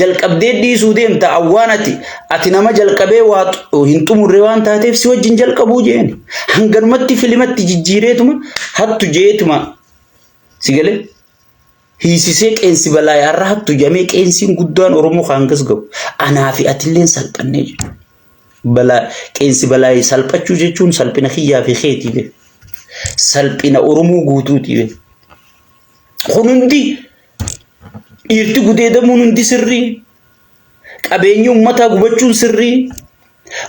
Jalqabdee dhiisuu deemta awwaan ati ati nama jalqabee waa hin xumurre waan taateef si wajjin jalqabuu jeen. Hanganumatti filimatti jijjiireetuma hattu jeetuma si galee hiisisee qeensi balaa har'a hattu jedhamee qeensiin guddaan Oromoo kan hangas gahu. Anaa fi atilleen salphannee jiru. Balaa qeensi balaa salphachuu jechuun salphina kiyyaa fi keetii be. Salphina Oromoo guutuutii be. Kun hundi dhiirti gudeedamuun hundi sirrii. Qabeenyi uummataa gubachuun sirrii.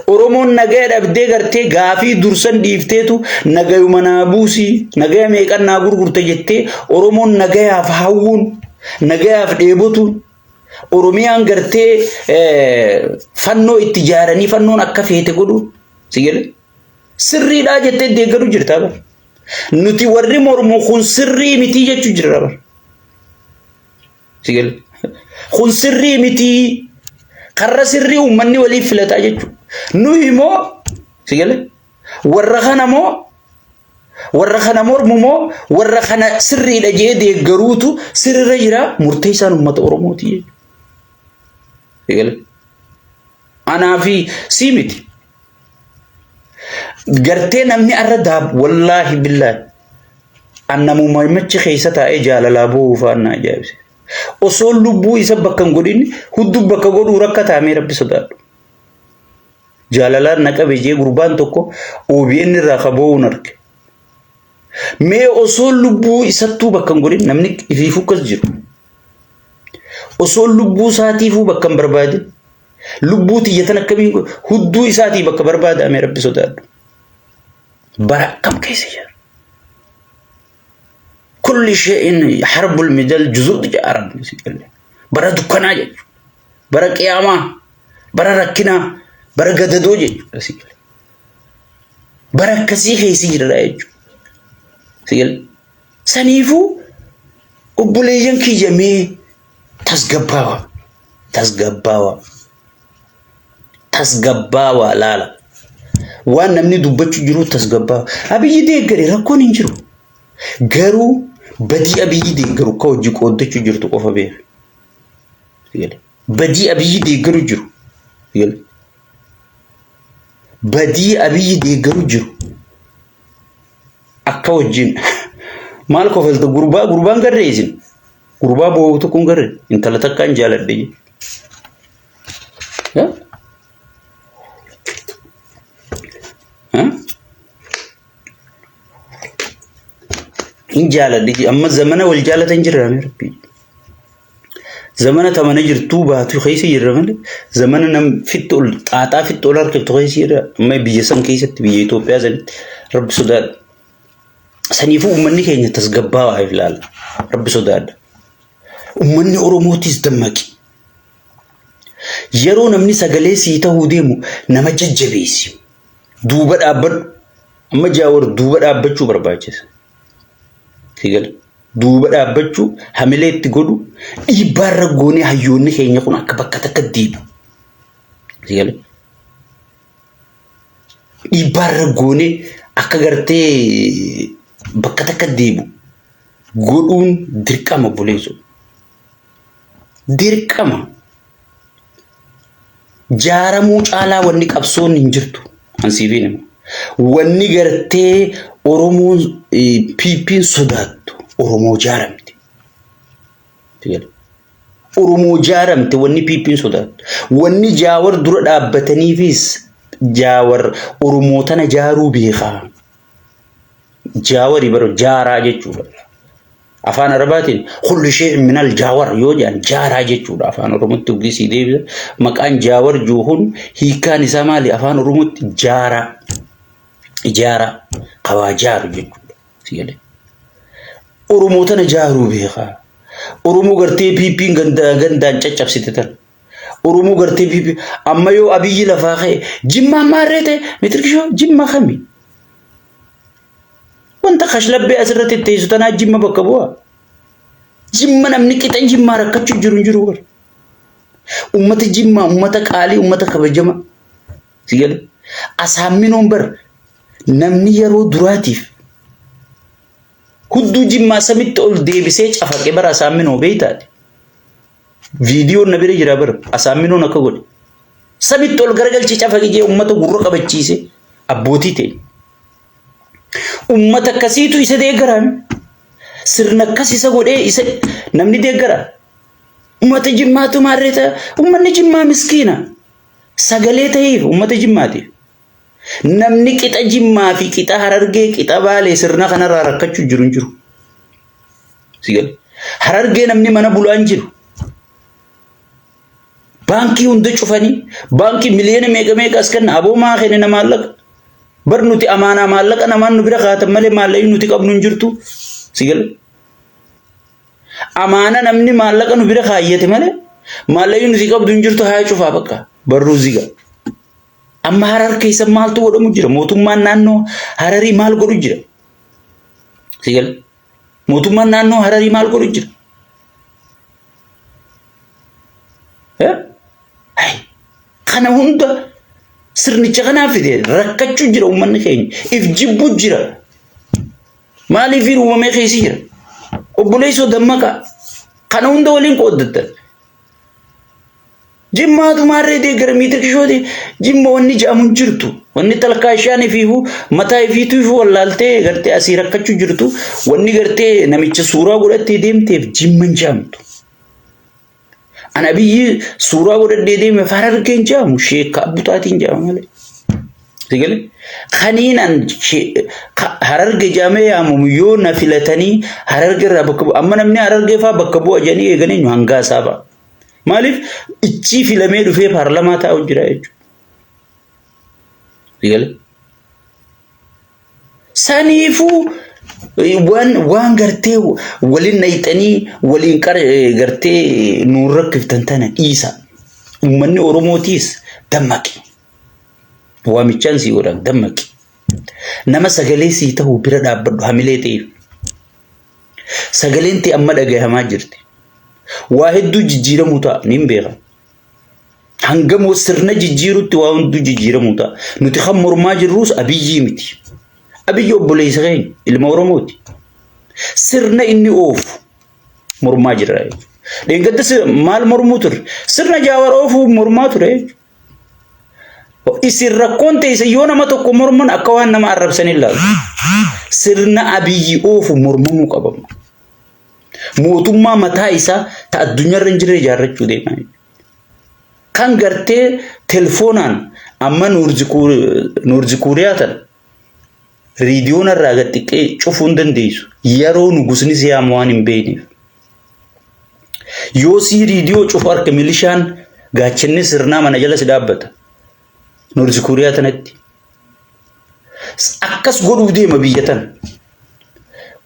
Oromoon nagaya dhabdee gartee gaafii dursan dhiifteetu nagayuma naa buusii nagaya meeqan naa gurgurte jettee Oromoon nagayaaf hawwuun nagayaaf dheebotuun Oromiyaan gartee fannoo itti ijaaranii fannoon akka feete godhuun si galee sirriidhaa jettee deeggaru jirtaa bara. Nuti warri mormu kun sirrii mitii jechuu jirra bara. Si galee kun sirrii mitii karra sirrii uummanni waliif filataa jechuudha. Nuyi immoo si galee warra kana moo warra kana mormu moo warra kana sirriidha jee deeggaruutu sirrirra jira murteessaan uummata Oromooti jechuudha. Si galee anaa fi sii miti. Gartee namni arra daab wallaahi billaahi an namuma machi keessa taa'ee jaalalaa boo'uu fa'aan na ajaa'ibse. Osoo lubbuu isa bakka hin godhin hudduu bakka godhuu rakkataa mee rabbi sodaadhu. Jaalalaan na qabe jee gurbaan tokko OBN irraa ka boo'uun arge. Mee osoo lubbuu isattuu bakka hin godhin namni ifiifuu akkas jiru. Osoo lubbuu isaatiifuu bakka hin barbaadin Lubbuu tiyya tan akkamiin godhu? Hudduu isaatii bakka barbaadame rabbi sodaadhu. Bara akkam keessa jira? Kulli shay'in harbul midal juzuud jedha arabni si galee. Bara dukkanaa jechuudha. Bara qiyaamaa, bara rakkinaa, bara gadadoo jechuudha si galee. Bara akkasii keessa jirra jechuudha. Si galee. Saniifuu obboleeyyan kiyya mee tasgabbaawa. Tasgabbaawaa. Tasgabbaawaa laala. Waan namni dubbachuu jiru tasgabbaawaa. Abiyyi deeggare rakkoon hin jiru. Garuu badii abiyyi deeggaru akka hojii qooddachuu jirtu qofa beeka. Badii abiyyi deeggaru jiru. Badii abiyyi deeggaru jiru. Akka wajjin maal kofalta gurbaa gurbaan garree isin. Gurbaa boo'u tokko hin garre intala takkaan jaaladhe jedhe. Hin jaaladhe jedhe. Amma zamana wal jaalatan jirra rabbi. Zamana tamana jirtuu baatu keessa jirra malee zamana nam fitti ol xaaxaa fitti ol harkiftu keessa jirra. Amma biyya san keessatti biyya Itoophiyaa sanitti rabbi sodaadha. Saniifuu uummanni keenya tasgabbaa'aa ilaala. Rabbi sodaadha. Uummanni Oromootis dammaqi. Yeroo namni sagalee sii ta'uu deemu nama jajjabeessi. Duuba dhaabbadhu. Amma jaawar duuba dhaabbachuu barbaachisa. Sigala. Duuba dhaabbachuu hamilee itti godhu dhiibbaarra goonee hayyoonni keenya kun akka bakka takka deebi'u. Sigala. Dhiibbaa irra goonee akka gartee bakka takka deebi'u godhuun dirqama obboleessoo. Dirqama. Jaaramuu caalaa wanni qabsoon hin jirtu. An siif hin himu. Wanni gartee Oromoon PP'n sodaattu Oromoo jaaramte. Oromoo jaaramte wanni PP'n sodaattu. Wanni Jaawar dura dhaabbataniifis Jaawar Oromoo tana jaaruu beekaa. Jaawari bara jaaraa jechuudha. Afaan Arabaatiin kulli shay'in minal jaawar yoo jedhan jaaraa jechuudha. Afaan Oromootti uggii deebisa. Maqaan Jaawar jiru kun hiikkaan isaa maali? Afaan Oromootti jaaraa. Ijaaraa. Kawaa jaaru jechuudha. Si galee. Oromoo tana jaaruu beekaa. Oromoo gartee PP'n ganda gandaan caccabsite tana. Oromoo gartee PP amma yoo Abiyyi lafaa ka'e Jimmaan maarree ta'e mitirkishoo Jimma kami? Wanta kashlabbee asirratti teessu tanaa Jimma bakka bu'a. Jimma namni qixa Jimmaa rakkachuu jiru hin jiru bara. Uummata Jimmaa, uummata qaalii, uummata kabajama. Si galee? Asaamminoon bar namni yeroo duraatiif hudduu Jimmaa samitti ol deebisee cafaqe bara Asaamminoo beektaati. Viidiyoon na bira jira bara Asaamminoon akka godhe. Samitti ol garagalchee cafaqi jee uummata gurra qabachiise abbootii ta'e. Uummata akkasiitu isa deeggaraan sirna akkas isa godhee isa namni deeggara. Uummata Jimmaatu maarree ta'a. Uummanni Jimmaa miskiina. Sagalee ta'eef uummata Jimmaatiif. Namni qixa Jimmaa fi qixa Harargee qixa Baalee sirna kanarraa rakkachuu jiru hin jiru. Sigale. Harargee namni mana bulaa hin jiru. Baankii hunda cufanii baankii miliyoona meeqa meeqa as kenna aboo maa kennina maallaqa. Bar nuti amaanaa maallaqa namaan nu bira kaatan malee maallaqni nuti qabnu hin jirtu. Sigale. Amaana namni maallaqa nu bira kaayyate malee maallaqni nuti qabdu hin jirtu haa cufaa bakka barruu ziga. Amma Harar keessa maaltu godhamu jira? Mootummaan naannoo Hararii maal godhu jira? Sigale. Mootummaan naannoo Hararii maal godhu jira? Kana hunda sirnicha kanaa fide rakkachuu jira uummanni keenya. If jibbuu jira. Maaliif uumamee keessi jira? Obboleessoo dammaqaa. Kana hunda waliin qooddattan. Jimmaatu maarree deeggara miitir kishooti jimma wanni jedhamu hin jirtu. Wanni talkaa ishaan ifiifu mataa ifiitu ifu wallaaltee gartee asii rakkachuu jirtu. Wanni gartee namicha suuraa godhattee deemteef jimma hin jedhamtu. Ana biyyi suuraa godhadhee deeme harargee hin jedhamu sheekka abbutaatiin jedhama malee. Sigale kaniin an hararge jedhamee yaamamu yoo na filatanii hararge irraa bakka bu'a. Amma namni harargee fa'aa bakka bu'a jedhanii eegan eenyu hangaa isaa fa'a. Maaliif ichii filamee dhufee paarlamaa taa'u jira jechuudha. Sigale. Saniifuu waan waan gartee waliin nayxanii waliin gartee nuun rakkiftan tana dhiisa. Uummanni Oromootiis dammaqi. Waamichaan sii godhan dammaqi. Nama sagalee sii ta'u bira dhaabbadhu hamilee ta'eef. Sagaleen ta'e amma dhagahamaa jirti. Waa hedduu jijjiiramuu ta'a niin beeka. Hanga sirna jijjiirutti waa hunduu jijjiiramuu ta'a. Nuti kan mormaa jirrus Abiyyii miti. Abiyyi obboleessa keenya ilma Oromooti. Sirna inni oofu mormaa jirra jechuudha. Dheengadda maal mormuu ture? Sirna Jaawar oofuu mormaa ture jechuudha. Isin rakkoon teessa yoo nama tokko morman akka waan nama arrabsan ilaalu. Sirna Abiyyi oofu mormamuu qaba. Mootummaa mataa isaa ta addunyaarra hin jirre ijaarrachuu deemaa. Kan gartee telefoonaan amma Noorzi Kuuriyaa tana riidiyoona irraa gad xiqqee cufuu hin dandeessu. Yeroo nugusni si yaamu waan hin beekneef. Yoo sii riidiyoo cufu harka milishaan gaachanni sirnaa mana jala si dhaabbata. Noorzi Kuuriyaa tanatti. Akkas godhuu deema biyya tana.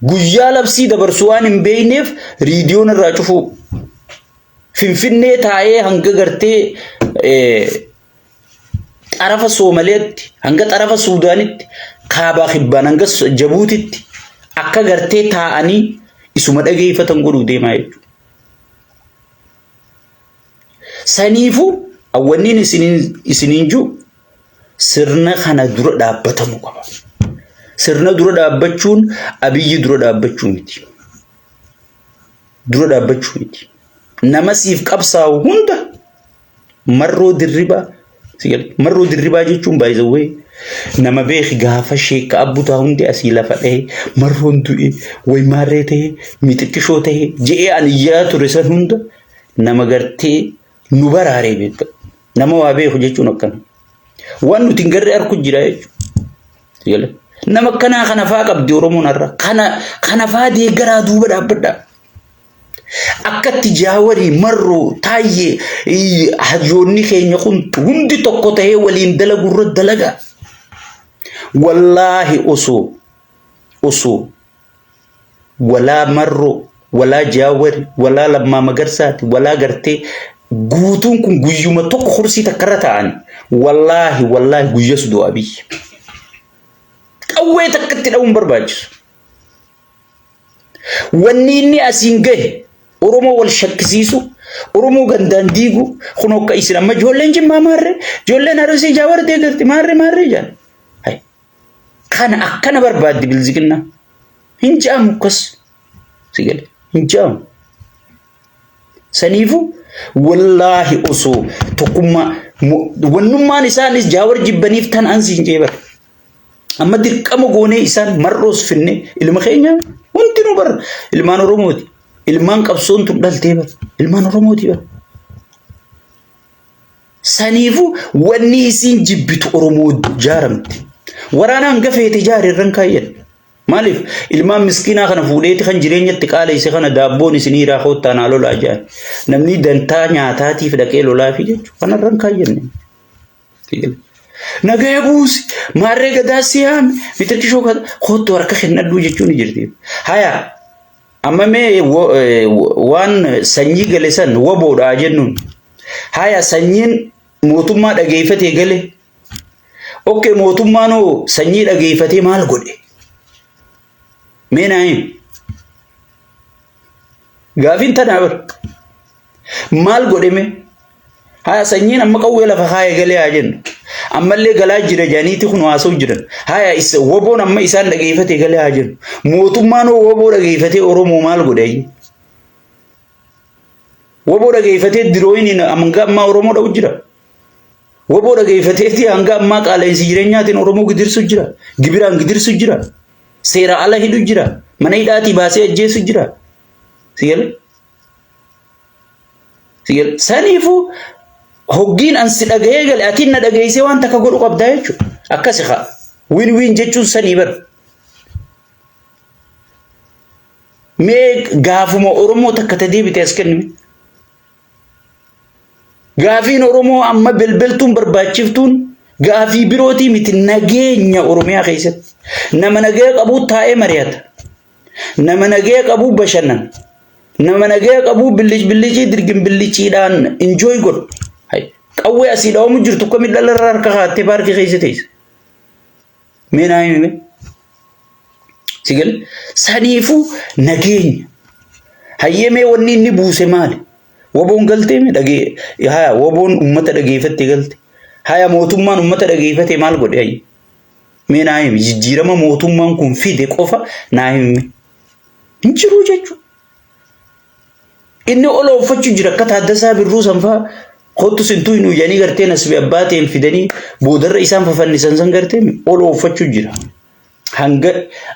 Guyyaa labsii dabarsu waan hin beekneef riidiyoon irraa cufuu. Finfinnee taa'ee hanga gartee xarafa Soomaliyaatti hanga xarafa Suudaanitti kaabaa kibbaan hanga Jabuutitti akka gartee taa'anii isuma dhageeffatan godhuu deemaa jechuudha. Saniifuu awwanniin isiniin jiru sirna kana dura dhaabbatamuu qaba. Sirna dura dhaabbachuun Abiyyi dura dhaabbachuu miti. Dura dhaabbachuu miti. Nama siif qabsaa'u hunda Marroo Dirribaa Marroo Dirribaa jechuun baay'isawwee nama beeki gaafa sheekka abbutaa hundi asii lafa dhahee marroon du'e way maarree ta'e mixiqqishoo ta'e je'ee ani iyyaa ture san hunda nama gartee nu baraaree beekta. Nama waa beeku jechuun akkana. Waan nuti hin garree arku jira jechuudha. Nama akkanaa kana faa qabdi Oromoon har'a. Kana kana faa deeggaraa duuba dhaabbadhaa. Akkatti Jaawarii, Marroo, Taayyee, hayyoonni keenya kun hundi tokko ta'ee waliin dalagu irra dalagaa. Wallaahi osoo walaa Marroo, walaa Jaawari, walaa Lammaa Magarsaati, walaa gartee guutuun kun guyyuma tokko kursii takkarra taa'an wallaahi wallaahi guyyas du'a biyya. Qawwee takkatti dha'uun barbaachisu. Wanni inni asiin gahe Oromoo wal shakkisiisu, Oromoo gandaan diigu, kun akka isin amma ijoolleen Jimmaa maarree, ijoolleen Arsii Jaawar deeggarti maarree maarree jedhan. Kana akkana barbaaddi bilziqinnaa. Hin jaamu akkas. Si gale hin jaamu. Saniifuu Wallaahi osoo tokkummaa wannummaan isaanis Jaawar jibbaniif tan an siin jee bara. Amma dirqama goonee isaan mar'oos finne ilma keenya hundinuu bara ilmaan Oromooti. Ilmaan qabsoon tun dhaltee bara ilmaan Oromooti bara. Saniifuu wanni isiin jibbitu Oromoo jaaramte. Waraana hanga feete jaari irran kaayyan. Maaliif ilmaan miskiinaa kana fuudheeti kan jireenyatti qaaleyse kana daabboon isinii irraa koottaa naa lolaa jedhan. Namni dantaa nyaataatiif dhaqee lolaafi jechuudha. Kana irran kaayyanne. Nagaya buusi maarree gadaa si yaame mitirkishoo koottu harka kennadhuu jechuun ni jirti. Haya amma mee waan sanyii gale san waboodhaa jennuun. Haya sanyiin mootummaa dhageeffatee gale. Okkee mootummaan hoo sanyii dhageeffatee maal godhe? Mee naa himi. Gaafiin tanaa bara. Maal godhe mee? Haya sanyiin amma qawwee lafa kaayee galee haa jennu. Ammallee galaa jira jedhaniiti kun haasa'u jiran. Haya woboon amma isaan dhageeffatee galee haa jennu. Mootummaan hoo woboo dhageeffatee Oromoo maal godhe? Woboo dhageeffatee dirooyiniin hanga ammaa Oromoo dha'u jira. Woboo dhageeffateeti hanga ammaa qaala'insi jireenyaatiin Oromoo gidirsu jira. Gibiraan gidirsu jira. Seera ala hidhu jira. Mana hidhaatii baasee ajjeesu jira. Sigale? Sigale? Saniifuu hoggiin an si dhagahee gale atiin na dhageessee waan takka godhu qabdaa jechuudha. Akkasi haa. Win win jechuun sanii bara. Mee gaafuma Oromoo takka ta deebite as kennime. Gaafiin Oromoo amma belbeltuun barbaachiftuun gaafii birootii miti nageenya Oromiyaa keessatti. Nama nagaya qabuu taa'ee mari'ata. Nama nagaya qabuu bashannana. Nama nagaya qabuu billic billicii dirgin billiciidhaan enjoy godhu. Hay, qawwee asii dhawamu jirtu kami dhalarraa harka kaattee paarkii keessa teessa. Mee naa himi mee. Si gale? Saniifuu nageenya. Hayyee mee wanni inni buuse maali? Waboon galtee mee dhagee haya waboon uummata dhageeffatte galte. Haya mootummaan uummata dhageeffate maal godhe hayye? Mee naa himi jijjiirama mootummaan kun fide qofa naa himi. Hin jiru jechuudha. Inni ola uffachuu jira akka Taaddasaa Birruu sanfaa kottu sintuu hin uyyanii gartee nasbi abbaa ta'een fidanii boodarra isaan fafannisan san gartee ola uffachuu jira. Hanga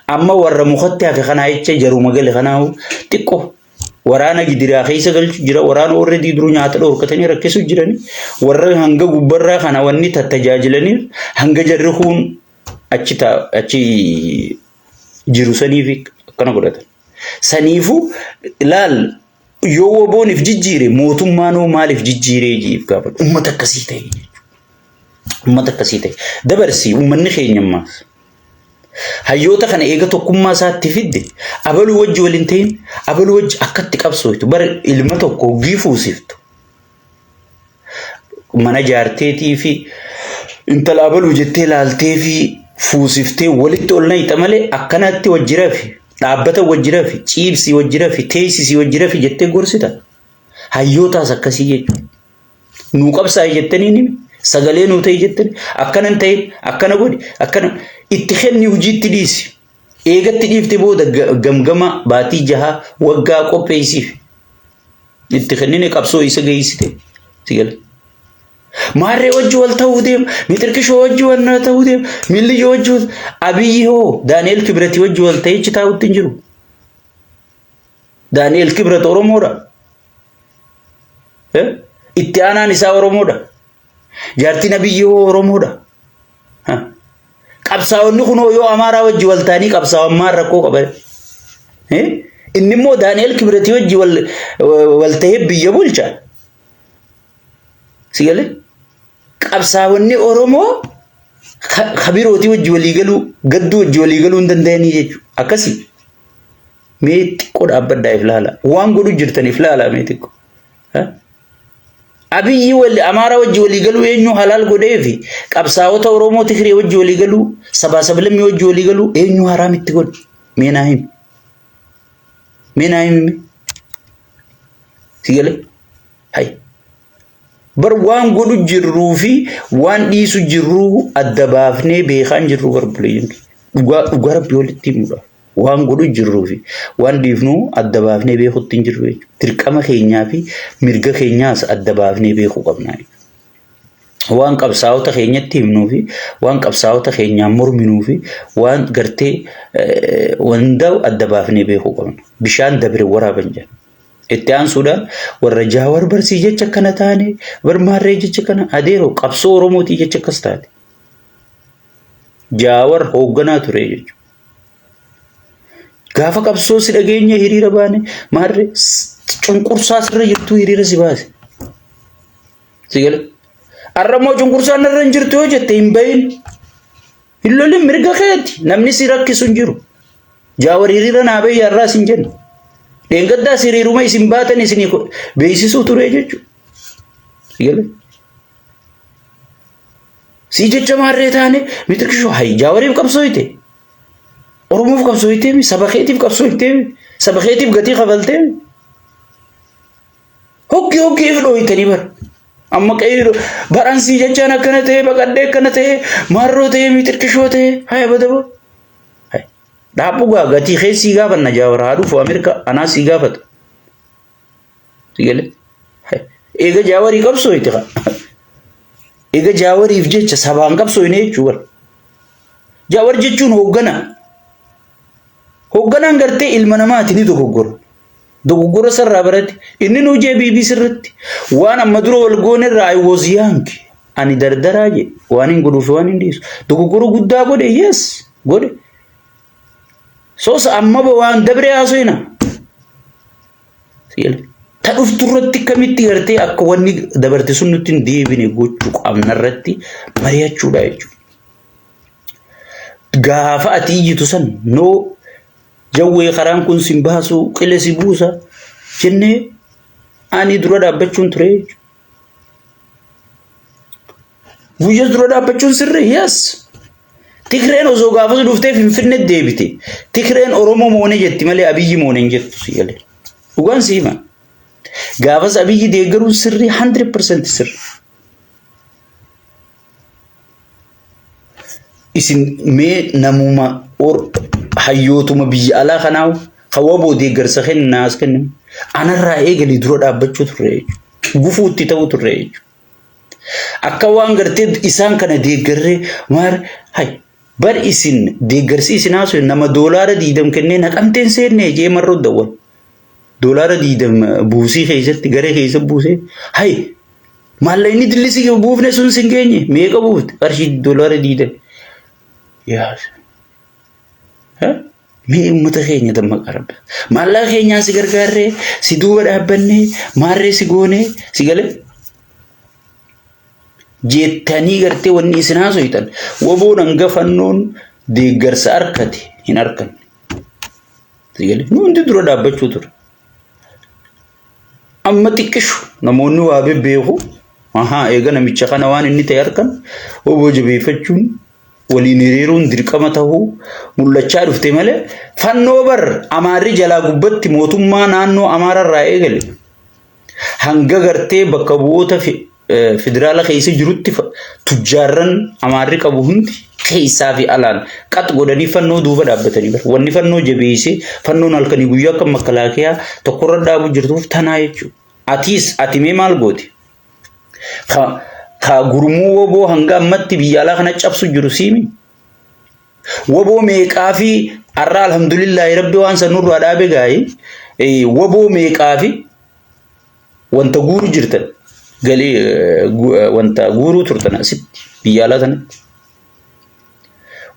amma warra mukatti hafe kanaa jecha jaruma gale kanaa xiqqoo waraana gidiraa keessa galchu jira waraana warra diiduruu nyaata dhorkatanii rakkisu jirani warra hanga gubbarraa kana wanni tattajaajilaniif hanga jarri kuun achi achi jiru saniif akkana godhatan. Saniifuu laal yoo woboon if jijjiire mootummaanoo maaliif jijjiiree jiif gaafadhu. Uummata akkasii ta'e jechuudha. Uummata akkasii ta'e. Dabarsi uummanni keenya ammaas. Hayyoota kana eega tokkummaa isaatti fidde abaluu wajji waliin ta'in abaluu wajji akkatti qabsooytu bara ilma tokko hoggii fuusiftu. Mana jaarteetii fi intala abaluu jettee laaltee fi fuusiftee walitti ol nayxa malee akkanatti wajji rafi dhaabbata wajji rafi ciibsii wajji rafi teessisii wajji rafi jettee gorsita. Hayyootaas akkasii jechuudha. Nuu qabsaa'i jettanii ni sagalee nuu ta'e jettanii akkana hin ta'in akkana godhi akkana itti kenni hojiitti dhiisi. Eegatti dhiifte booda gamgama baatii jahaa waggaa qopheessiif. Itti kennine qabsoo isa geessite. Si gala. Maarree wajji wal ta'uu deema. Mixirkishoo wajji wal ta'uu deema. Milliyyoo wajji wal Abiyyi hoo Daani'el Kibrati wajji wal ta'ee achi taa'utti hin jiru. Daani'el Kibrat Oromoodha. Itti aanaan isaa Oromoodha. Jaartiin Abiyyi hoo Oromoodha. Qabsaa'onni kunoo yoo Amaaraa wajji wal ta'anii qabsaa'an maal rakkoo qaba? Inni immoo Daani'el Kibratii wajji wal ta'ee biyya bulcha. Si galee? Qabsaa'onni Oromoo kabirootii wajji walii galuu, gadduu wajji walii galuu hin danda'anii jechuudha. Akkasii. Mee xiqqoo dhaabbadhaa if laala. Waan godhu jirtan if laala mee xiqqoo. Abiyyi wal Amaaraa wajji walii galuu eenyu halaal godhee fi qabsaa'ota Oromoo Tigree wajji walii galuu sabaa sablammii wajji walii galuu eenyu haraam itti godhe? Mee naa himi. Mee naa himi. Si galee? Hay. Bar waan godhu jirruu fi waan dhiisu jirruu adda baafnee beekaan jirru bar buleeyyan. Dhugaa dhugaa rabbi walitti himuudha. Waan godhu jirruu fi waan dhiifnu adda baafnee beekutti hin jirru jechuudha. Dirqama keenyaa fi mirga keenyaas adda baafnee beekuu qabna. Waan qabsaa'ota keenyatti himnuu fi waan qabsaa'ota keenyaan morminuu fi waan gartee wanta adda baafnee beekuu qabna. Bishaan dabre waraaban jedha. Itti aansuudhaan warra Jaawar barsii jecha akkana taane, barmaarree jecha kana adeeroo qabsoo Oromootii jecha akkas taate. Jaawar hoogganaa ture jechuudha. Gaafa qabsoo si dhageenye hiriira baane, maarree cunqursaa sirra jirtu hiriira si baase. Si gala. Har'a immoo cunqursaan narra hin jirtu yoo jette hin bahin. Hin lolin, mirga keeti. Namni si rakkisu hin jiru. Jaawar hiriira naa bahi har'aas hin jennu. Dheengaddaas hiriiruma isin baatan isinii beeksisuu ture jechuudha. Si gala. Si jecha maarree taane mixirkishoo hayi Jaawariif qabsooyte. Oromoof qabsooytee, saba keetiif qabsooytee, saba keetiif gatii kafaltee. Hoggii hoggiif dhooytanii bara. Amma qe'ee baransii jechaan akkana ta'e, baqadhee akkana ta'e, maarroo ta'e, mixirkishoo ta'e, haya badaba. Dhaabbu gaa gatii kee sii gaafanna. Jaawar haa dhufu Ameerika, anaa sii gaafata. Si galee? Eega Jaawarii qabsooyte kaa. Eega Jaawariif jecha sabaan qabsooyne jechuu bara. Jaawar jechuun hoogganaa. Hoogganaan gartee ilma namaati, ni dogoggora. Dogoggora sarraa barate. Inni nuu jee BBC irratti. Waan amma dura wal goone irraa I was young. Ani dardaraa jee waan hin godhuuf waan hin dhiisu. Dogoggora guddaa godhe, yes godhe. Soos amma waan dabree haasofina. Ta dhuftu irratti akkamitti gartee akka wanni dabarte sun nutti hin deebine gochuu qabna irratti mari'achuudha jechuudha. Gaafa ati iyyitu san, noo jawwee, karaan kun sin baasu, qile si buusa jennee ani dura dhaabbachuun ture jechuudha. Guyyaa dura dhaabbachuun sirrii, yes. Tigreen osoo gaafas dhuftee Finfinnee deebite. Tigreen Oromoo moone jetti malee Abiyyi moone hin jettu si galee. Dhugaan si hima. Gaafas Abiyyi deeggaruun sirrii, 100% sirrii. Isin mee namuma hayyootuma biyya alaa kanaa kan waboo deeggarsa kennaas kennu anarraa eegalii dura dhaabbachuu turre jechuudha. Gufuu itti ta'uu turre jechuudha. Akka waan gartee isaan kana deeggarree maar hay bar isin deeggarsi isin haasoo nama $20 kennee Naqamteen seenne jee marroo dawwal. $20 buusii keessatti garee keessa buusee, hay maallaqni dillisii buufne sun sin geenye, meeqa buufte? Qarshii $20. Yaa mee uummata keenya dammaqaa rabbi. Maallaqa keenyaan si gargaarree, si duuba dhaabbannee, maarree si goonee, si galee jettanii gartee wanni isin haasoytan waboon hanga fannoon deeggarsa arkate hin arkanne. Si galee nu hundi dura dhaabbachuu ture. Amma xiqqishu namoonni waa bebbeeku, ahaa, eega namicha kana waan inni ta'e harkan waboo jabeeffachuun waliin hiriiruun dirqama ta'uu mul'achaa dhufte malee, fannoo bar Amaarri jalaa gubbatti mootummaa naannoo Amaararraa eegale hanga gartee bakka bu'oota federaala keessa jirutti tujjaarran Amaarri qabu hundi keessaa fi alaan qax godhanii fannoo duuba dhaabbatanii bara. Wanni fannoo jabeessee fannoon halkanii guyyaa akka makalaakiyaa tokkorra dhaabu jirtuuf tanaa jechuudha. Atiis ati mee maal gooti? Ka gurmuu woboo hanga ammatti biyya alaa kana cabsu jiru siimi. Woboo meeqaa fi har'a alhamdulillaahi rabbi waan san nurraa dhaabe gaa'ee woboo meeqaa fi wanta guuru jirtan galii wanta guuruu turtan asitti biyya alaa sanatti.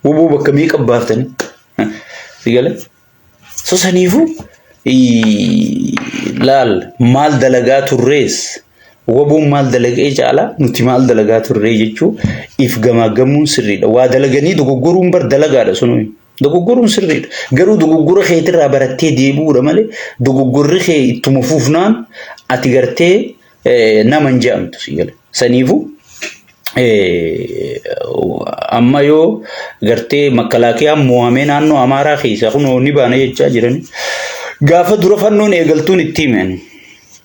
Woboo bakka meeqa baaftanii? Si galee? So saniifuu laal, maal dalagaa turrees, waboon maal dalagee caalaa nuti maal dalagaa turree jechuu if gamaaggamuun sirriidha. Waa dalaganii dogoggoruun bar dalagaadha sunuyi. Dogoggoruun sirriidha. Garuu dogoggora keetirraa barattee deebi'uudha malee dogoggorri kee ittuma fufnaan ati gartee nama hin je'amtu, si gala. Saniifuu amma yoo gartee makkalaakiyaan mo'amee naannoo Amaaraa keessaa kunoo ni baana jechaa jirani. Gaafa dura fannoon eegaltuun itti himen.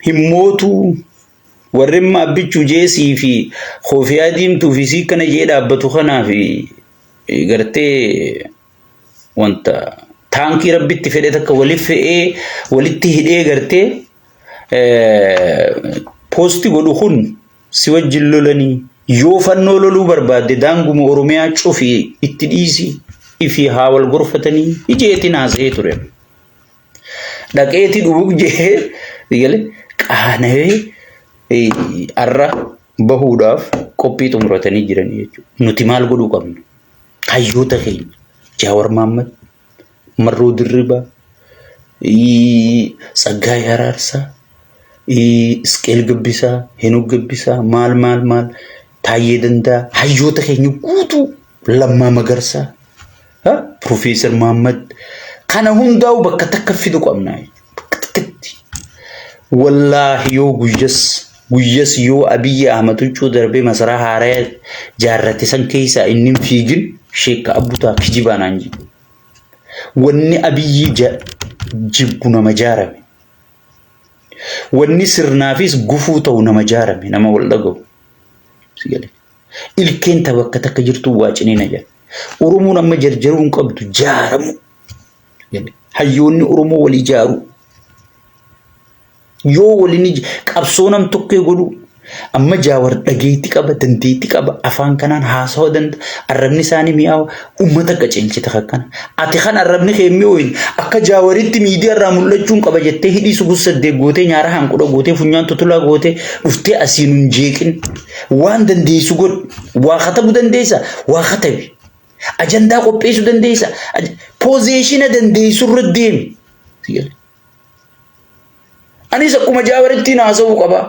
Hin mootuu warri amma abbichuu jeesii fi koofiyaa diimtuu fi sii kana jee dhaabbatu kanaa fi gartee wanta Taankii rabbitti fedhe takka walitti fe'ee walitti hidhee gartee poosti godhu kun si wajjin lolanii. Yoo fannoo loluu barbaadde daanguma Oromiyaa cufi, itti dhiisi, ifii haa wal gorfatanii ijeetiin haasa'ee ture. Dhaqeeti dhubuk jee galee qaana'ee arra bahuudhaaf qophii xumuratanii jiranii jechuudha. Nuti maal godhuu qabna? Hayyoota keenya Jaawar Mahaammad, Marroo Dirribaa, Tsaggaayee Araarsaa, Isqeel Gabbisaa, Henok Gabbisaa, maal maal maal, Taayyee Danda'a, hayyoota keenya guutuu, Lammaa Magarsaa, Profeesar Mahaammad kana hundaa'u bakka takka fidu qabna. Bakka takkatti. Wallaahi, yoo guyyas guyyas yoo Abiyyi Ahmad huccuu darbee masaraa haaraa jaarrate san keessaa inni hin fiigin, sheekka abbutaa kijibaa naan jedhu. Wanni Abiyyi jibbu nama jaarame. Wanni sirnaafis gufuu ta'u nama jaarame, nama wal dhaga'u. Ilkeen ta bakka takka jirtu waa ciniina jedha. Oromoon amma jarjaruu hin qabdu, jaaramu. Hayyoonni Oromoo wal ijaaru. Yoo waliin qabsoo nam tokkee godhu, amma Jaawar dhageetti qaba, dandeetti qaba, afaan kanaan haasawa danda'a, arrabni isaanii mi'aawa, uummata qaceelchita akkana. Ati kan arrabni kee mi'ooyin akka Jaawaritti miidiyaa irraa mul'achuun qaba jettee hidhii sugus saddeet gootee, nyaara hanqudha gootee, funyaan tutulaa gootee dhuftee asiin hin jeeqin. Waan dandeessu godhu, waa katabuu dandeessa, waa katabi. Ajandaa qopheessuu dandeessa, position dandeessu irra deemi. Anis akkuma Jaawarittiin haasa'uu qaba.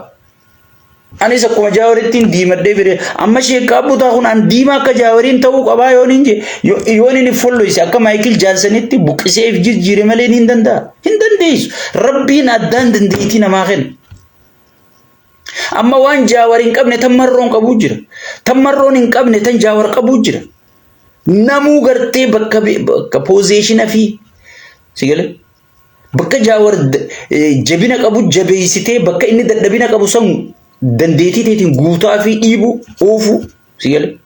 Anis akkuma Jaawarittiin diimadhee bire. Amma sheekkaa butaa kun an diimaa akka Jaawariin ta'uu qabaa yoon hin je yoon inni folloyse akka Maayikil Jaansanitti buqqisee if jijjiire malee ni hin danda'a. Hin dandeessu. Rabbiin addaan dandeettii namaa kenna. Amma waan Jaawar hin qabne tan Marroon qabuu jira. Tan Marroon hin qabne tan Jaawar qabuu jira. Namuu gartee bakka position fi si galee bakka Jaawar jabina qabu jabeessitee, bakka inni dadhabina qabu san dandeettii teetiin guutaa fi dhiibuu oofuu, si galee.